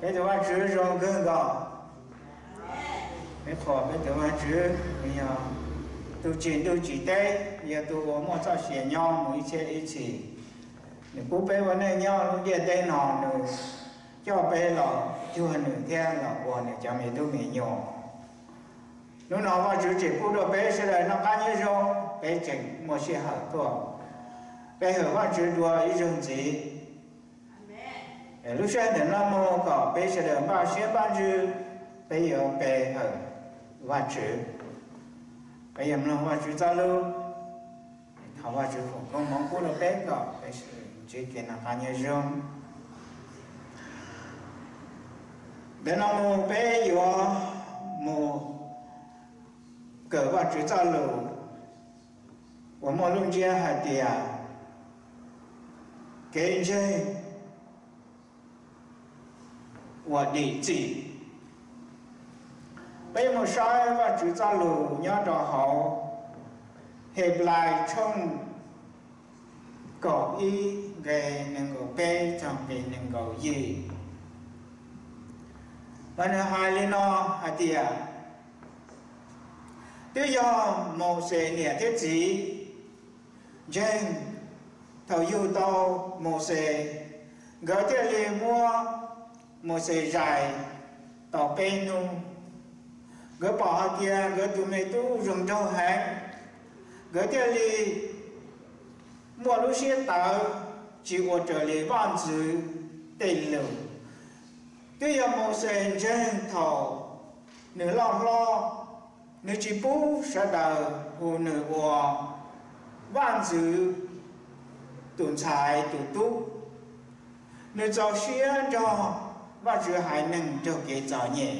Peb tus Vajtswv zoo kawg nkaus. Peb qhuas peb tus Vajtswv, nws yog tus tsim ntuj tsim teb, yog tus uas muaj txoj sia nyob mus ib txhiab ib txhis. Nws pub peb ua neej nyob lub ntiaj teb no, nws coj peb los cuag nws thiab los ua nws cov me tub me nyuam. Hnub no Vajtswv tseem pub rau peb sawv daws noj qab nyob zoo, peb tseem muaj sij hawm tuaj, peb hawm Vajtswv dua ib zaug ntxiv. Lub sij hawm ntawm no mus kom peb sawv daws npaj siab npaj ntsws, peb yuav pe hawm Vajtswv, peb yuav mloog Vajtswv txoj lus. Thov Vajtswv foom koob hmoov pub rau peb kom peb sawv daws ntsib kev noj qab nyob zoo. Ntawm no mus peb yuav mus kawm Vajtswv txoj lus uas muaj lub ntsiab hais tias kev ntseeg uas dim txim. Peb yuav mus saib Vajtswv txoj lus nyob rau hauv Henplais tshooj kaum ib nqe nees nkaum peb txog nqe nees nkaum yim. Mas nws hais li no hais tias, twb yog Mauxes niam thiab txiv ntseeg, thaum yug tau Mauxes, nkawd thiaj li muab Mauxes zais tau peb hnub. Nkawd pom hais tias nkawd tus me tub zoo nraug heev, nkawd thiaj li muaj lub siab tawv, tsis ua raws li vaj ntxwv tej lus. Twb yog Mauxes ntseeg thaum nws loj hlob, nws tsis pub sawv daws hu nws ua vaj ntxwv tus ntxhais tus tub. Nws txaus siab nrog Vajtswv haiv neeg raug kev txom nyem.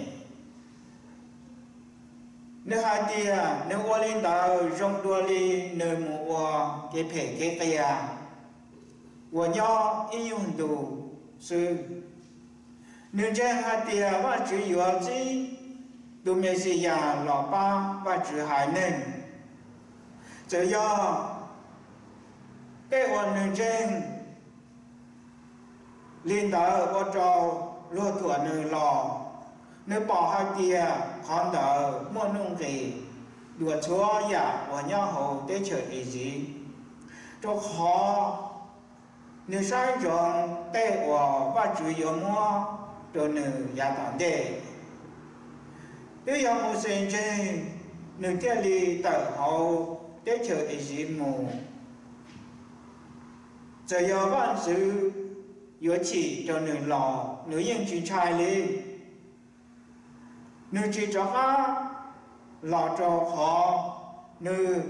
Nws hais tias nws ua li ntawd zoo dua li nws mus ua kev phem kev qias uas nyob ib nyuag ntus xwb. Nws ntseeg hais tias Vajtswv yuav txib tus Mexiyas los pab Vajtswv haiv neeg. Txawm yog tej uas nws ntseeg li ntawd ua rau luag thuam nws los, nws pom hais tias qhov ntawd muaj nuj nqis dua txhua yam uas nyob hauv teb chaws Iziv, rau qhov nws saib ntsoov tej uas Vajtswv yuav muab rau nws yav tom ntej. Twb yog Mauxes ntseeg, nws thiaj li tawm hauv teb chaws Iziv mus. Txawm yog vaj ntxwv yuav chim rau nws los nws yeej tsis ntshai li. Nws tsis rov qab los rau qhov nws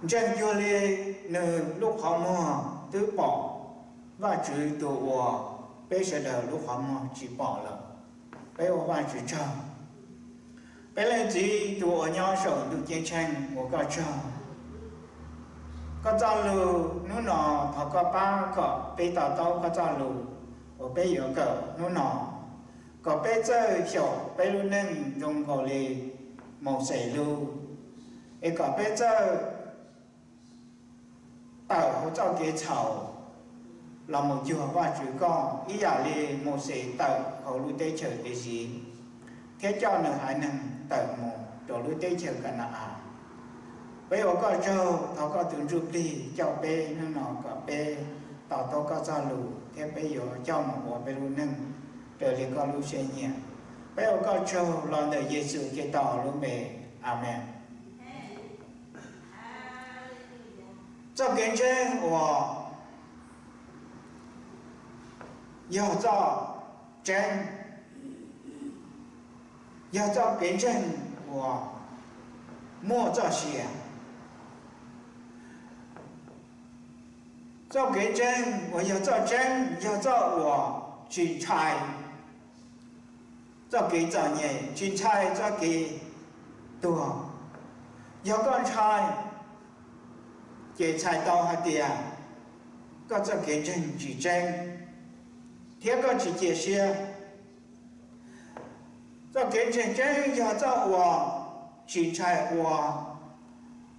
ntseeg cuag li nws lub qhov muag twb pom Vajtswv tus uas peb sawv daws lub qhov muag tsis pom lawm. Peb ua Vajtswv tsaug. Peb Leej Txiv tus uas nyob saum ntuj ceeb tsheej, ua koj tsaug. Koj txoj lus hnub no, thov koj pab kom peb to taub koj txoj lus uas peb yuav kawm hnub no, kom peb txawj xyaum peb lub neej zoo nkaus li Mauxes lub, es kom peb txawj tawm hauv txoj kev txhaum los mus cuag Vajtswv koj ib yam li Mauxes tawm hauv lub teb chaws Iziv thiab coj nws haiv neeg tawm mus rau lub teb chaws Ka na-as. Peb ua koj tsaug, thov koj tus Ntsuj Plig coj peb hnub no kom peb to taub koj txoj lus thiab peb yuav coj mus ua peb lub neej raws li koj lub siab nyiam. Peb ua koj tsaug los ntawm Yexus Khetos lub npe, Amees. Txoj kev ntseeg uas yog txoj tseeb, yog txoj kev ntseeg uas muaj txoj sia. Txoj kev ntseeg uas yog txoj tseeb yog txoj uas tsis ntshai txoj kev txom nyem, tsis ntshai txoj kev tuag. Yog koj ntshai, ces txhais tau hais tias koj txoj kev ntseeg tsis tseeb thiab koj tsis cia siab. Txoj kev ntseeg tseeb yog txoj uas tsis ntshai ua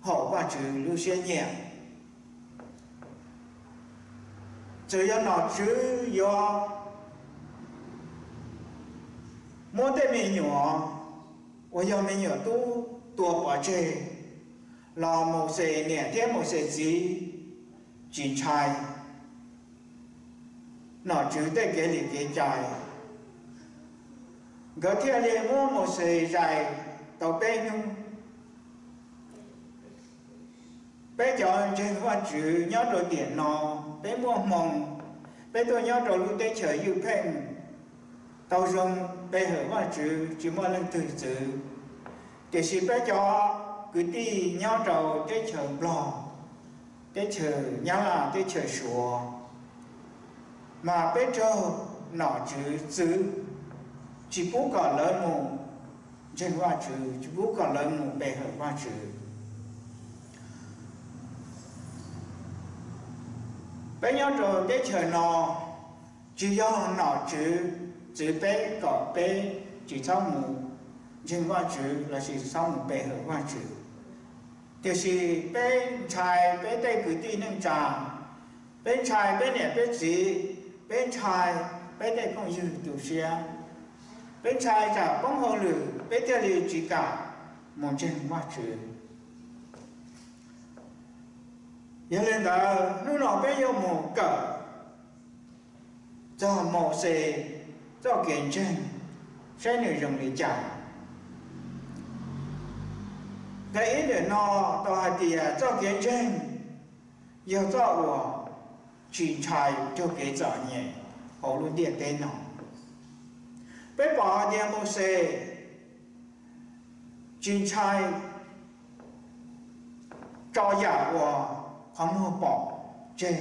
haum Vajtswv lub siab nyiam. Txawm yog nom tswv yuav muab tej me nyuam uas yog me nyuam tub tua pov tseg, los Mauxes niam thiab Mauxes txiv tsis ntshai nom tswv tej kev li kev cai, nkawd thiaj li muab Mauxes zais tau peb hnub. Peb cov ntseeg Vajtswv nyob rau tiam no, peb muaj hmoo, peb tuaj nyob rau lub teb chaws ywj pheej tau zoo pe hawm Vajtswv, tsis muaj leej twg txwv. Tiam sis peb cov kwv tij nyob rau teb chaws Nplog, teb chaws Nyab Laj, teb chaws Suav, mas peb raug nom tswv txwv, tsis pub kom lawv mus ntseeg Vajtswv, tsis pub kom lawv mus pe hawm Vajtswv. Peb nyob rau teb chaws no, tsis yog nom tswv txwv peb kom peb tsis txhob mus ntseeg Vajtswv lossis txhob mus pe hawm Vajtswv. Tiam sis peb ntshai peb tej kwv tij neej tsa, peb ntshai peb niam peb txiv, peb ntshai peb tej phooj ywg tu siab, peb ntshai tsam poob hauj lwm peb thiaj li tsis kam mus ntseeg Vajtswv. Yog li ntawd hnub no peb yuav mus kawm txog Mauxes txoj kev ntseeg, saib nws zoo li cas. Nqe ib ntawm no tau hais tias txoj kev ntseeg yog txoj uas tsis ntshai raug kev txom nyem hauv lub ntiaj teb no. Peb pom hais tias Mauxes tsis ntshai tso yam uas qhov muag pom tseg,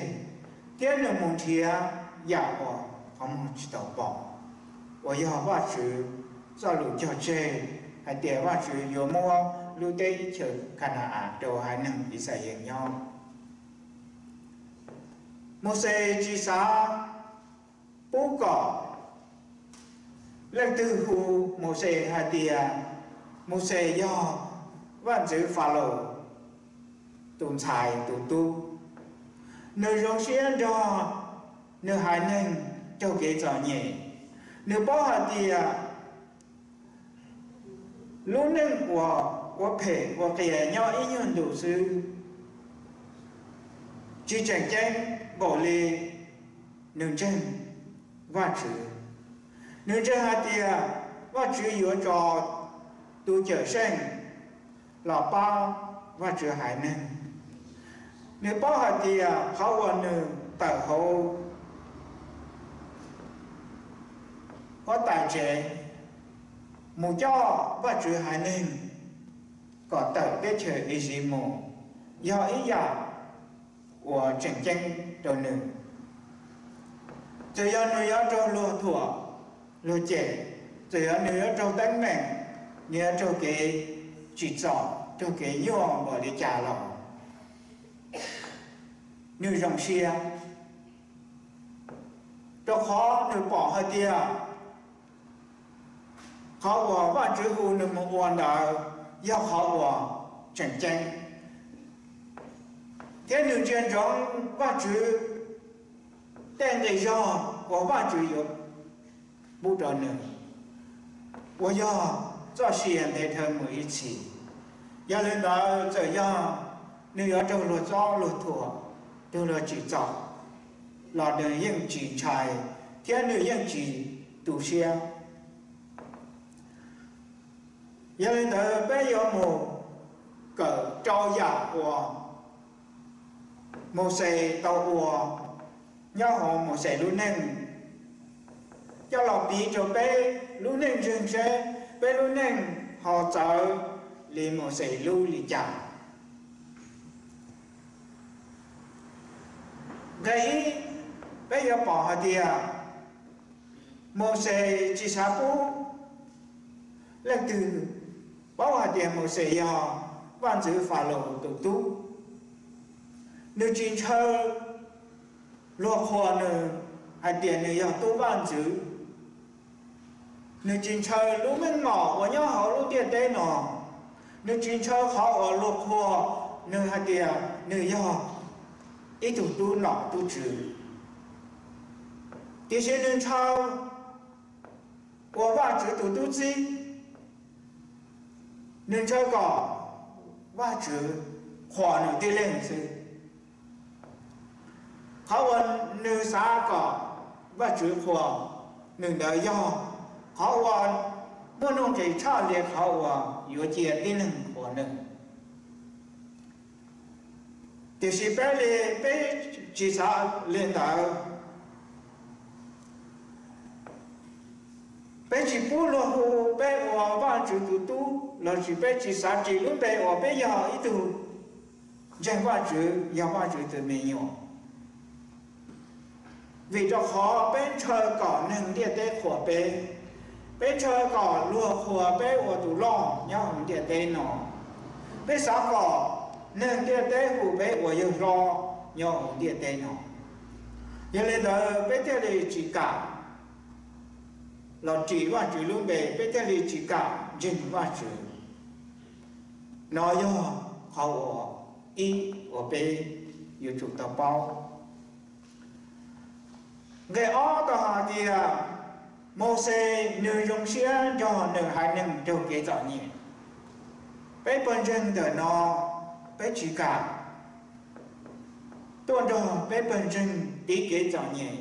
thiab nws mus nrhiav yam uas qhov muag tsis tau pom, uas yog Vajtswv txoj lus cog tseg hais tias Vajtswv yuav muab lub teb chaws Khana-as rau haiv neeg Yixalayees nyob. Mauxes tsis xav pub kom leej twg hu Mauxes hais tias Mauxes yog vaj ntxwv Falaus tus ntxhais tus tub. Nws zoo siab nrog nws haiv neeg raug kev txom nyem. Nws paub hais tias lub neej uas ua phem ua qias nyob ib nyuag ntus xwb tsis tseem ceeb npaum li nws ntseeg Vajtswv. Nws ntseeg hais tias Vajtswv yuav tso tus Cawm Seej los pab Vajtswv haiv neeg. Nws paub hais tias qhov uas nws tawm hauv huab tais tsev mus coj Vajtswv haiv neeg kom tawm teb chaws Iziv mus yog ib yam uas tseem ceeb rau nws. Txawm yog nws yuav raug luag thuam, luag cem, txawm yog nws yuav raug teeb meem, nws yuav raug kev tsim txom, raug kev nyuaj npaum li cas los nws zoo siab, rau qhov nws pom hais tias qhov uas Vajtswv hu nws mus ua ntawd yog qhov uas tseem ceeb, thiab nws ntsia ntsoov Vajtswv tej nqi zog uas Vajtswv yuav pub rau nws, uas yog txoj sia ntev dhawv mus ib txhis. Yog li ntawd, txawm yog nws yuav raug luag txob luag thuam, raug luag tsim txom, los nws yeej tsis ntshai, thiab nws yeej tsis tu siab. Yog li ntawd, peb yuav mus kawm rau yam uas Mauxes tau ua nyob hauv Mauxes lub neej, coj los piv rau peb lub neej ntseeg seb peb lub neej ho txawv li Mauxes lub li cas. Nqe ib, peb yuav pom hais tias Mauxes tsis xav pub leej twg paub hais tias Mauxes yog vaj ntxwv Falaus tus tub. Nws tsis ntshaw luag qhuas nws hais tias nws yog tub vaj ntxwv. Nws tsis ntshaw lub meej mom uas nyob hauv lub ntiaj teb no. Nws tsis ntshaw qhov uas luag qhuas nws hais tias nws yog ib tug tub nom tub tswv. Tiam sis nws ntshaw ua Vajtswv tus tub txib, nws ntshaw kom Vajtswv qhuas nws tib leeg xwb. Qhov uas nws xav kom Vajtswv qhuas nws ntawd yog qhov uas muaj nuj nqis tshaj li qhov uas yuav cia tib neeg qhuas nws. Tiam sis peb li, peb tsis xav li ntawd. Peb tsis pub luag hu peb ua Vajtswv tus tub, los sis peb tsis xav ris lub npe uas peb yog ib tug ntseeg Vajtswv, yog Vajtswv tus me nyuam. Vim rau qhov peb ntshaw kom neeg ntiaj teb qhuas peb, peb ntshaw kom luag qhuas peb ua tus loj nyob hauv ntiaj teb no, peb xav kom neeg ntiaj teb hu peb ua yawg hlob nyob hauv ntiaj teb no. Yog li ntawd peb thiaj li tsis kam los ris Vajtswv lub npe, peb thiaj li tsis kam ntseeg Vajtswv. No yog qhov uas ib uas peb yuav tsum tau paub. Nqe ob tau hais tias Mauxes nws zoo siab nrog nws haiv neeg raug kev txom nyem. Peb pawg ntseeg ntawm no, peb tsis kam tuaj nrog peb pawg ntseeg tiv kev txom nyem,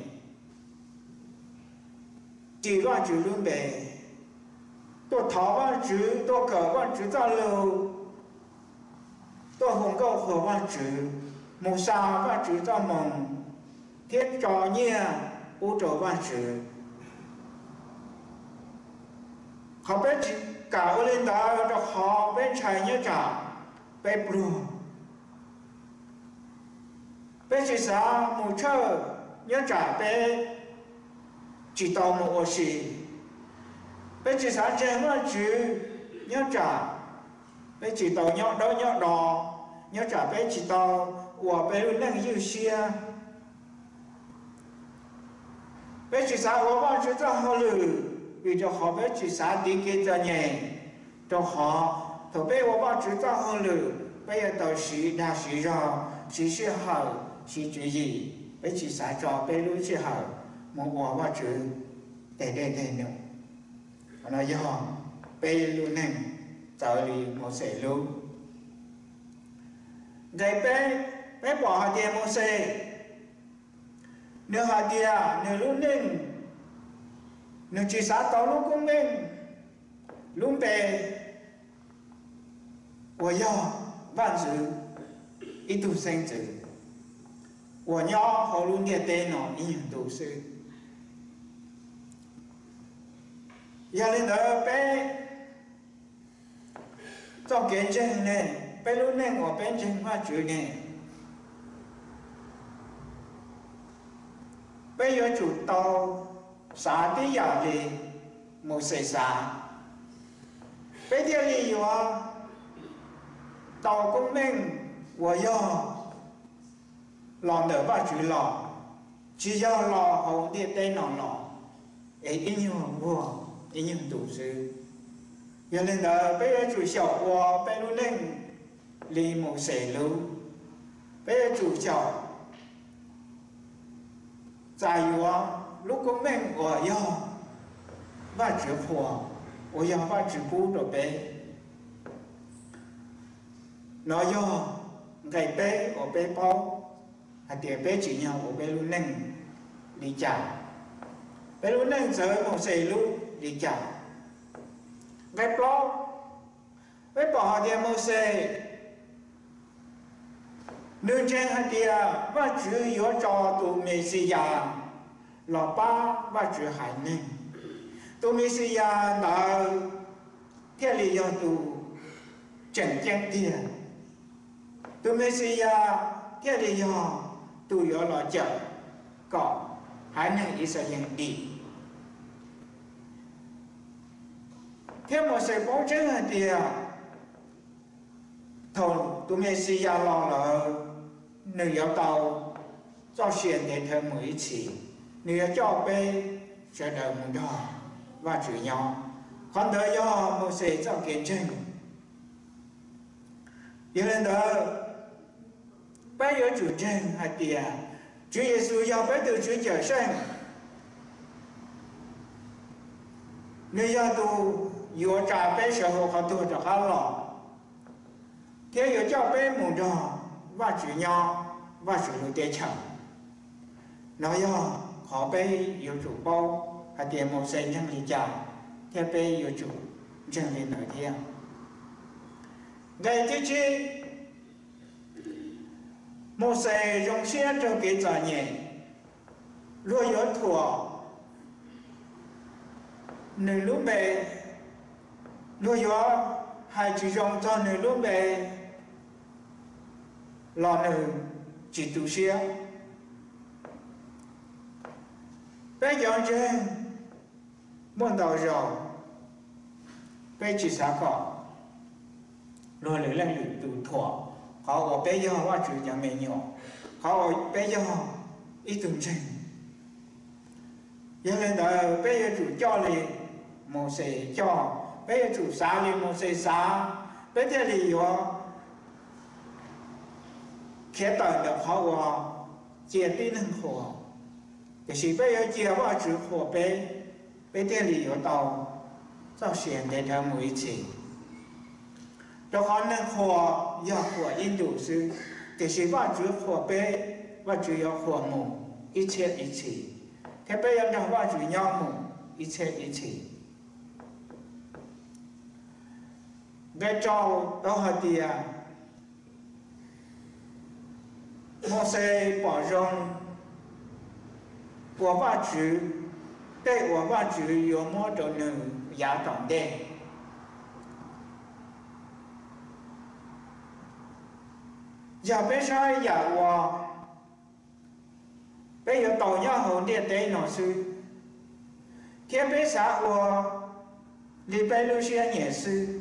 ris Vajtswv lub npe, tuaj thov Vajtswv, tuaj kawm Vajtswv txoj lus, tuaj hu nkauj qhuas Vajtswv, mus xa Vajtswv txoj moos, thiab tso nyiaj pub rau Vajtswv. Qhov peb tsis kam ua li ntawd rau qhov peb ntshai nyob tsam peb pluag. Peb tsis xav mus tshawj nyob tsam peb tsis tau mus ua si. Peb tsis xav ntseeg Vajtswv nyob tsam peb tsis tau nyob dawb nyob do, nyob tsam peb tsis tau ua peb lub neej ywj siab. Peb tsis xav ua Vajtswv txoj hauj lwm vim rau qhov peb tsis xav tiv kev txom nyem. Rau qhov thaum peb ua Vajtswv txoj hauj lwm, peb yuav tau siv dag siv zog, siv sij hawm, siv tswv yim. Peb tsis xav tso peb lub sij hawm mus ua Vajtswv tes dej tes num. Qhov no yog peb lub neej txawv li Mauxes lub. Nqe peb, peb pom hais tias Mauxes nws hais tias nws lub neej, nws tsis xav tau lub koob meej, lub npe uas yog vaj ntxwv, ib tug xeeb ntxwv uas nyob hauv lub ntiaj teb no ib nyuag ntu xwb. Yog li ntawd peb txoj kev ntseeg ne, peb lub neej uas peb ntseeg Vajtswv ne, peb yuav tsum tau xav tib yam li Mauxes xav, peb thiaj li yuav tau koob meej uas yog los ntawm Vajtswv los, tsis yog los hauv ntiaj teb no los, es ib nyuag vuag ib nyuag ntu xwb. Yog li ntawd peb yuav tsum xyaum ua peb lub neej li Mauxes lub. Peb yuav tsum xyaum txais yuav lub koob meej uas yog Vajtswv qhuas, uas yog Vajtswv pub rau peb. No yog nqe peb uas peb paub hais tias peb tsim nyog ua peb lub neej li cas, peb lub neej txawv Mauxes lub li cas. Nqe plaub, peb pom hais tias Mauxes nws ntseeg hais tias Vajtswv yuav tso tus Mexiyas los pab Vajtswv haiv neeg. Tus Mexiyas ntawd thiaj li yog tus tseem ceeb tiag. Tus Mexiyas thiaj li yog tus yuav los cawm kom haiv neeg Yixalayees dim. Thiab Mauxes paub tseeb hais tias thaum tus Mexiyas los lawm, nws yuav tau txoj sia ntev dhawv mus ib txhis, nws yuav coj peb sawv daws mus nrog Vajtswv nyob. Qhov ntawd yog Mauxes txoj kev ntseeg. Yog li ntawd, peb yuav tsum ntseeg hais tias Tswv Yexus yog peb tus Tswv Cawmseej. Nws yog tus yuav tsa peb sawv hauv qhov tuag rov qab los, thiab yuav coj peb mus nrog Vajtswv nyob Vajtswv lub teb chaws. No yog qhov peb yuav tsum paub hais tias Mauxes ntseeg li cas, thiab peb yuav tsum ntseeg li ntawd thiab. Nqe thib tsib, Mauxes zoo siab raug kev txom nyem, luag yuav thuam nws lub npe, luag yuav hais tsis zoo txog nws lub npe los nws tsis tu siab. Peb cov ntseeg muaj ntau zaus peb tsis xav kom luag lwm leej lwm tus thuam qhov uas peb yog Vajtswv cov me nyuam, qhov uas peb yog ib tug ntseeg. Yog li ntawd peb yuav tsum coj li Mauxes coj, peb yuav tsum xav li Mauxes xav, peb thiaj li yuav khiav tawm ntawm qhov uas cia tib neeg qhuas, tiam sis peb yuav cia Vajtswv qhuas peb, peb thiaj li yuav tau txoj sia ntev dhawv mus ib txhis. Rau qhov neeg qhuas yog qhuas ib ntus xwb, tiam sis Vajtswv qhuas peb, Vajtswv yuav qhuas mus ib txhiab ib txhis, thiab peb yuav nrog Vajtswv nyob mus ib txhiab ib txhis. Nqe rau tau hais tias Mauxes pom zoo uas Vajtswv, tej uas Vajtswv yuav muab rau nws yav tom ntej. Yog peb saib yam uas peb yuav tau nyob hauv ntiaj teb no xwb, thiab peb xav ua li peb lub siab nyiam xwb,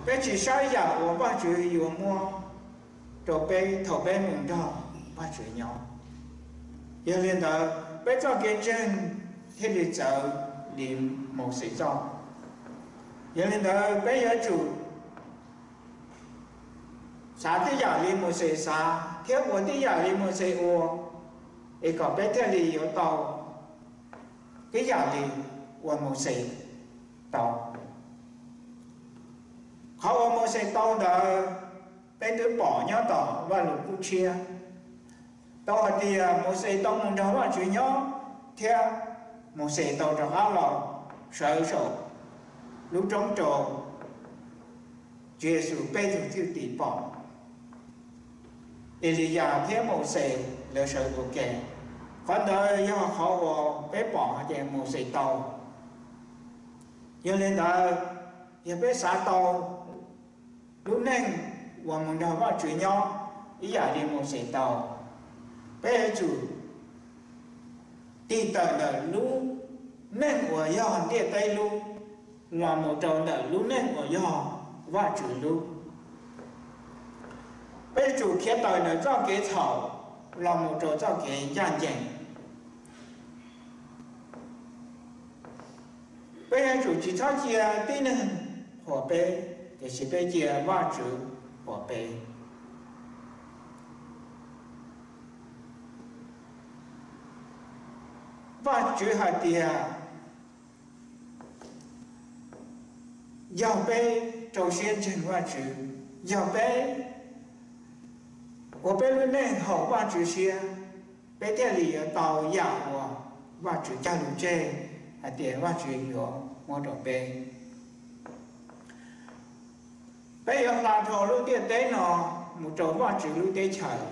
peb tsis saib yam uas Vajtswv yuav muab rau peb thaum peb mus nrog Vajtswv nyob. Yog li ntawd peb txoj kev ntseeg thiaj li txawv li Mauxes txoj. Yog li ntawd peb yuav tsum xav tib yam li Mauxes xav thiab ua tib yam li Mauxes ua, es kom peb thiaj li yuav tau tib yam li uas Mauxes tau. Qhov uas Mauxes tau ntawd peb twb pom nyob tom Vajlus Kub Tshiab, tau hais tias Mauxes tau mus nrog Vajtswv nyob, thiab Mauxes tau rov qab los sawv saum lub roob rau Tswv Yexus peb tug thwj tim pom. Eliyas thiab Mauxes lawv sawv ua ke. Qhov ntawd yog qhov uas peb pom hais tias Mauxes tau. Yog li ntawd, yog peb xav tau lub neej uas mus nrog Vajtswv nyob ib yam li Mauxes tau, peb yuav tsum tig tawm ntawm lub neej uas yog ntiaj teb lub los mus rau ntawm lub neej uas yog Vajtswv lub. Peb yuav tsum khiav tawm ntawm txoj kev txhaum los mus rau txoj kev ncaj ncees. Peb yuav tsum tsis txhob cia tib neeg qhuas peb, tiam sis peb cia Vajtswv qhuas peb. Vajtswv hais tias yog peb rau siab ntseeg Vajtswv, yog peb ua peb lub neej haum Vajtswv siab, peb thiaj li yuav tau yam uas Vajtswv cog lus tseg hais tias Vajtswv yuav muab rau peb. Peb yuav hla dhau lub ntiaj teb no mus rau Vajtswv lub teb chaws,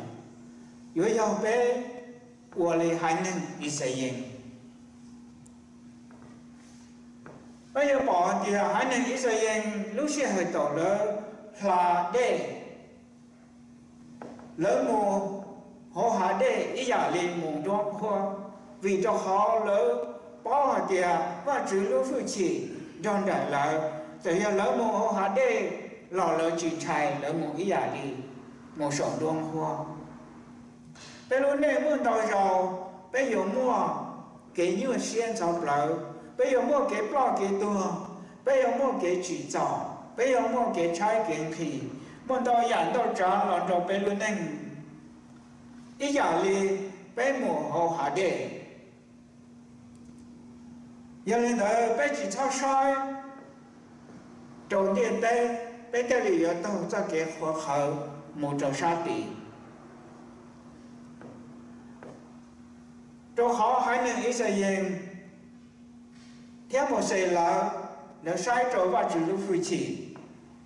yuav yog peb ua li haiv neeg Yixalayees. Peb yuav pom hais tias haiv neeg Yixalayees lub sij hawm thaum lawv hla dej, lawv mus hauv hav dej ib yam li mus nruab nqhuab, vim rau qhov lawv paub hais tias Vajtswv lub hwj chim nrog nraim lawv, txawm yog lawv mus hauv hav dej los lawv tsis ntshai, lawv mus ib yam li mus saum nruab nqhuab. Peb lub neej muaj ntau zaus peb yuav muaj kev nyuaj siab ntxhov plawv, peb yuav muaj kev ploj kev tuag, peb yuav muaj kev tsim txom, peb yuav muaj kev tshaib kev nqhis, muaj ntau yam ntau tsav los rau peb lub neej ib yam li peb mus hauv hav dej. Yog li ntawd peb tsis txhob saib rau ntiaj teb, peb thiaj li yuav taug txoj kev qhuav qhawv mus rau sab tid. Rau qhov haiv neeg Yixalayees thiab Mauxes lawv, lawv saib rau Vajtswv lub hwj chim,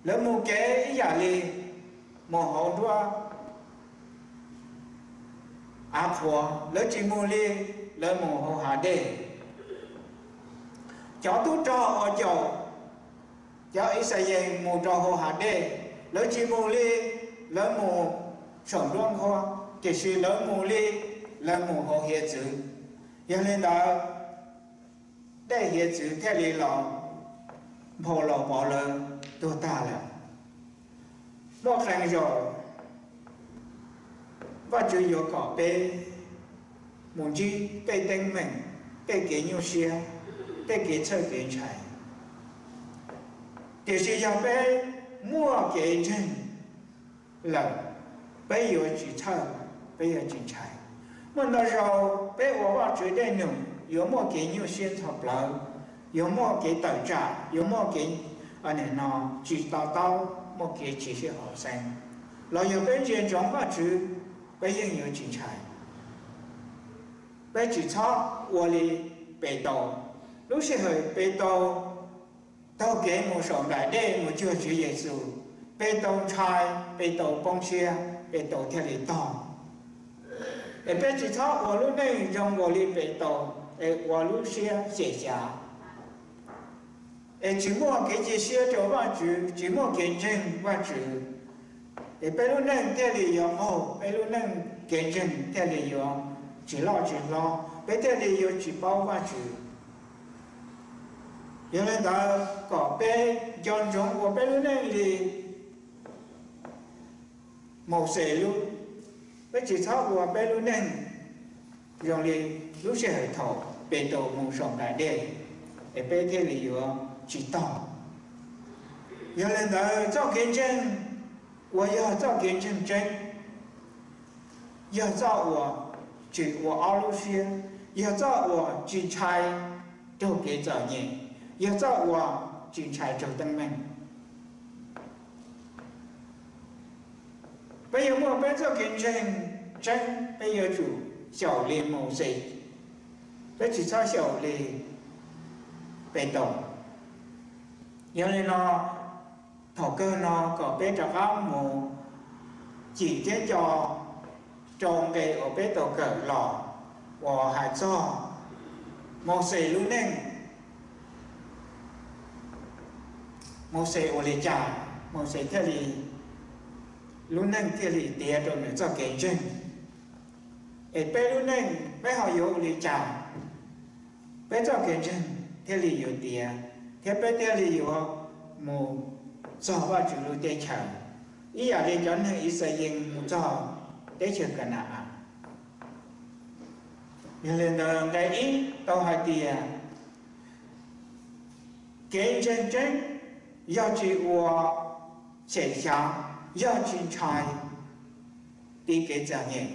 lawv mus kev ib yam li mus hauv nruab av qhuav, lawv tsis mus li lawv mus hauv hav dej. Cov tub rog uas caum cov Yixalayees mus rau hauv hav dej, lawv tsis mus li lawv mus saum nruab nqhuab, tiam sis lawv mus li lawv mus hauv hiav txwv. Yog li ntawd, dej hiav txwv thiaj li los nphau los pauv lawv tuag tag lawm. Muaj qee zaus Vajtswv yuav kom peb mus ntsib tej teeb meem, tej kev nyuaj siab, tej kev txhawj kev ntshai. Tiam sis yog peb muaj kev ntseeg lawm, peb yuav tsis txhawj, peb yuav tsis ntshai. Muaj ntau zaus peb ua Vajtswv dej num yuav muaj kev nyuaj siab ntxhov plawv, yuav muaj kev tawm tsam, yuav muaj kev no tsis to taub, muaj kev tsis sib haum xeeb, los yog peb ntsia ntsoov Vajtswv, peb yeej yuav tsis ntshai. Peb tsis txhob ua li Petus. Lub sij hawm Petus taug kev mus saum nplaim dej mus cuag Tswv Yexus, Petus ntshai, Petus poob siab, Petus thiaj li tog. Es peb tsis txhob ua lub neej zoo nkaus li Petus, es ua lub siab xyem xyav, es tsis muaj kev cia siab rau Vajtswv, tsis muaj kev ntseeg Vajtswv, es peb lub neej thiaj li yuav qaug, peb lub neej kev ntseeg thiaj li yuav tsis loj tsis hlob, peb thiaj li yuav tsis paub Vajtswv. Yog li ntawd kom peb nco ntsoov ua peb lub neej li Mauxes lub, peb tsis txhob ua peb lub neej zoo li lub sij hawm thaum Petus mus saum nplaim dej, es peb thiaj li yuav tsis tog. Yog li ntawd txoj kev ntseeg uas yog txoj kev ntseeg tseeb yog txoj uas tsis ua ob lub siab, yog txoj uas tsis ntshai raug kev txom nyem, yog txoj uas tsis ntshai raug teeb meem. Peb yuav muaj peb txoj kev ntseeg tseeb, peb yuav tsum xyaum li Mauxes, peb tsis txhob xyaum li Petus. Yog li no, thaum kawg no kom peb rov qab mus cim thiab nco rau nqe uas peb tau kawm los uas hais txog Mauxes lub neej. Mauxes ua li cas Mauxes thiaj li, lub neej thiaj li tiav rau nws txoj kev ntseeg? Es peb lub neej peb ho yuav ua li cas peb txoj kev ntseeg thiaj li yuav tiav, thiab peb thiaj li yuav mus txog Vajtswv lub teb chaws ib yam li cov neeg Ixayees mus txog teb chaws Ka na-as? Yog li ntawd nqe ib tau hais tias kev ntseeg tseeb yog tsis ua xyem xyav, yog tsis ntshai tiv kev txom nyem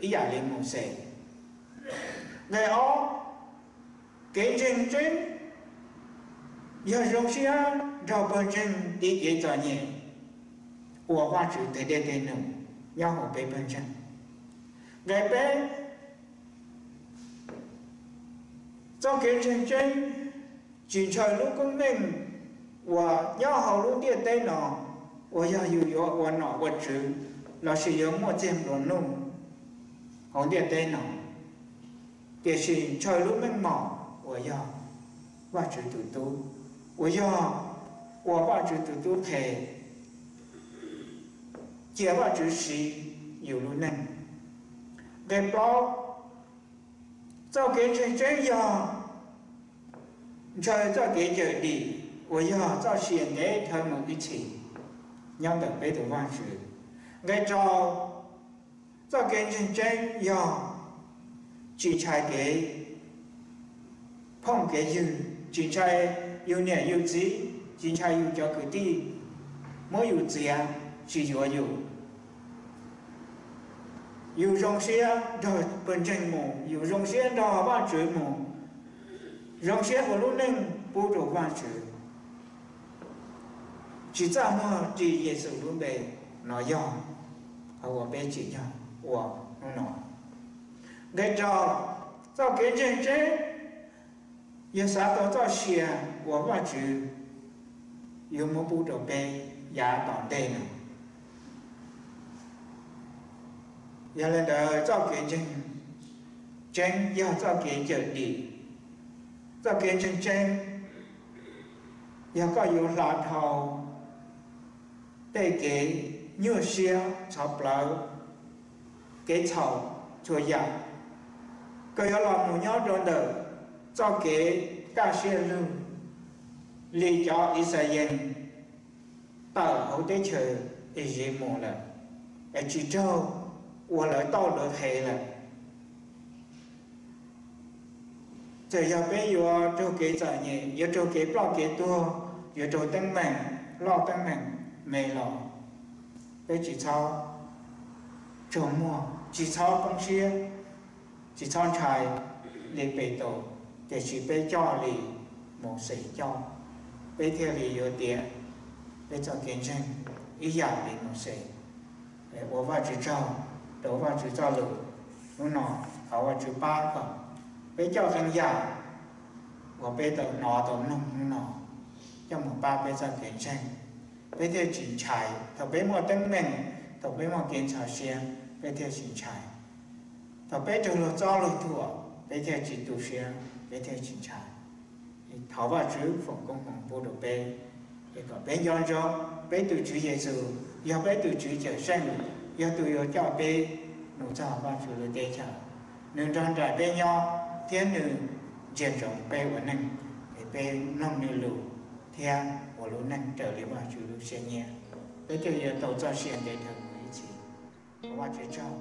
ib yam li Mauxes. Nqe ob, kev ntseeg tseeb yog zoo siab nrog pawg ntseeg tiv kev txom nyem ua Vajtswv tes dej tes num nyob hauv peb pawg ntseeg. Nqe peb, txoj kev ntseeg tseeb tsis ntshaw lub koob meej uas nyob hauv lub ntiaj teb no, uas yog yus yuav ua nom ua tswv lossis yuav muaj txiag nplua nuj hauv ntiaj teb no, tiam sis ntshaw lub meej mom uas yog Vajtswv tus tub, uas yog ua Vajtswv tus tub qhe, cia Vajtswv siv yus lub neej. Nqe plaub, txoj kev ntseeg tseeb yog ntshaw txoj kev cawm dim uas yog txoj sia ntev dhawv mus ib txhis nyob ntawm peb tus Vajtswv. Nqe rau, txoj kev ntseeg tseeb yog tsis ntshai kev phooj kev ywg, tsis ntshai yus niam yus txiv, tsis ntshai yus cov kwv tij muab yus txiav tsis yuav yus. Yus zoo siab nrog pawg ntseeg mus, yus zoo siab nrog Vajtswv mus, Zoo siab ua lub neej pub rau Vajtswv, tsis txaj muag ris Yexus lub npe. No yog qhov uas peb tsim nyog ua hnub no. Nqe rau, txoj kev ntseeg tseeb yog xav tau txoj sia uas Vajtswv yuav muab pub rau peb yav tom ntej no. Yog li ntawd, txoj kev ntseeg tseeb yog txoj kev cawm dim. Txoj kev ntseeg tseeb yog koj yuav hla dhau tej kev nyuaj siab txhov plawv, kev txhaum, txhua yam. Koj yuav los mus nyob rau ntawm txoj kev kaj siab lug li cov Ixayees tawm hauv teb chaws Iziv mus lawm, es tsis raug ua lawv tauj lawv hev lawm. Txawm yog peb yuav raug kev txom nyem, yuav raug kev ploj kev tuag, yuav raug teeb meem loj teeb meem me los, peb tsis txhob tsaug muag, tsis txhob poob siab, tsis txhob ntshai li Petus, tiam sis peb coj li Mauxes coj, peb thiaj li yuav tiav peb txoj kev ntseeg ib yam li Mauxes. Ua Vajtswv tsaug rau Vajtswv txoj lus hnub no, thov Vajtswv pab kom peb coj qee yam uas peb tau hnov tau mloog hnub no coj mus pab peb txoj kev ntseeg, peb thiaj tsis ntshai. Thaum peb muaj teeb meem, thaum peb muaj kev ntxhov siab, peb thiaj tsis ntshai. Thaum peb raug luag txob luag thuam, peb thiaj tsis tu siab, peb thiaj tsis ntshai. Thov Vajtswv foom koob hmoov pub rau peb, es kom peb nco ntsoov peb tus Tswv Yexus yog peb tus Tswv Cawmseej, yog tus yuav coj peb mus txog Vajtswv lub teb chaws. Nws nrog nraim peb nyob thiab nws ntsia ntsoov peb ua neej, es peb mloog nws lus thiab ua lub neej raws li Vajtswv lub siab nyiam, peb thiaj yuav tau txoj sia ntev dhawv mus ib txhis. Thov Vajtswv tsaug.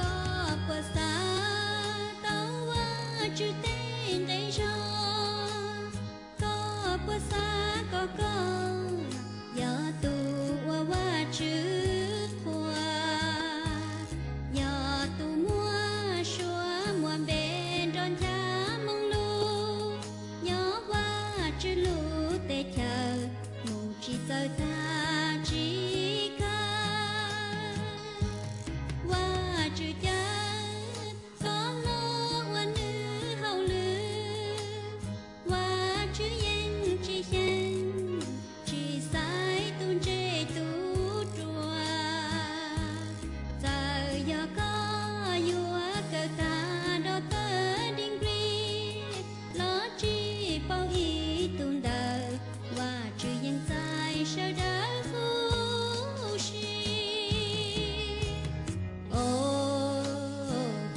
Koj puas xav tau Vajtswv tej nqi zog? Koj puas xav kom koj yog tus uas Vajtswv qhuas, yog tus muaj suab muaj npe nrog ncha moo lug, nyob Vajtswv lub teb chaws mus tsis txawj tag tsis kawg? Vajtswv caw koj los ua nws hauj lwm, Vajtswv yeej tsis xyeej tsis xaiv tus ntse tus ruam. Txawm yog koj yuav kawm tag doctor degree los tsis paub ib tug ntawm Vajtswv yeej txais sawv daws huv si. Os,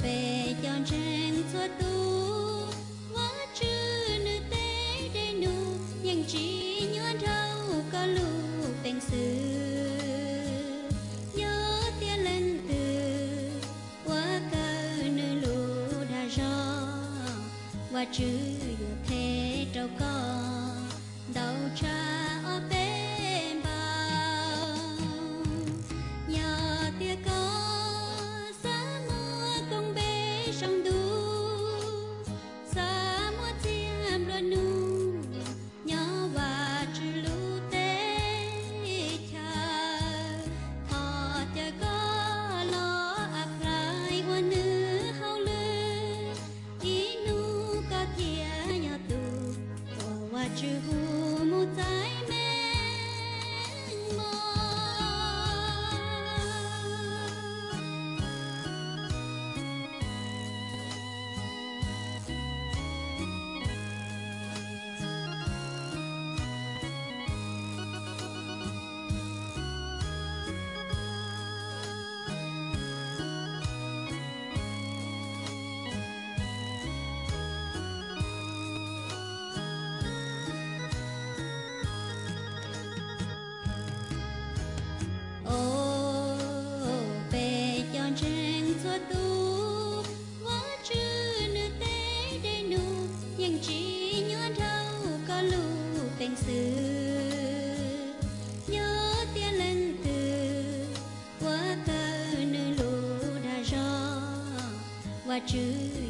peb cov ntseeg txhua tus, Vajtswv nws tej dej num yeej tsis nyuaj dhau koj lub peev xwm. Yog tias leej twg uas kawm nws lus dag zog, Vajtswv yuav them rau koj ntau tshaj ob peb npaug. Yog tias koj xav muaj koob npe saum ntuj, xav muaj txiag nplua nuj nyob Vajtswv lub teb chaws, thov caw koj los apply ua nws hauj lwm, ib hnub koj thiaj Tswv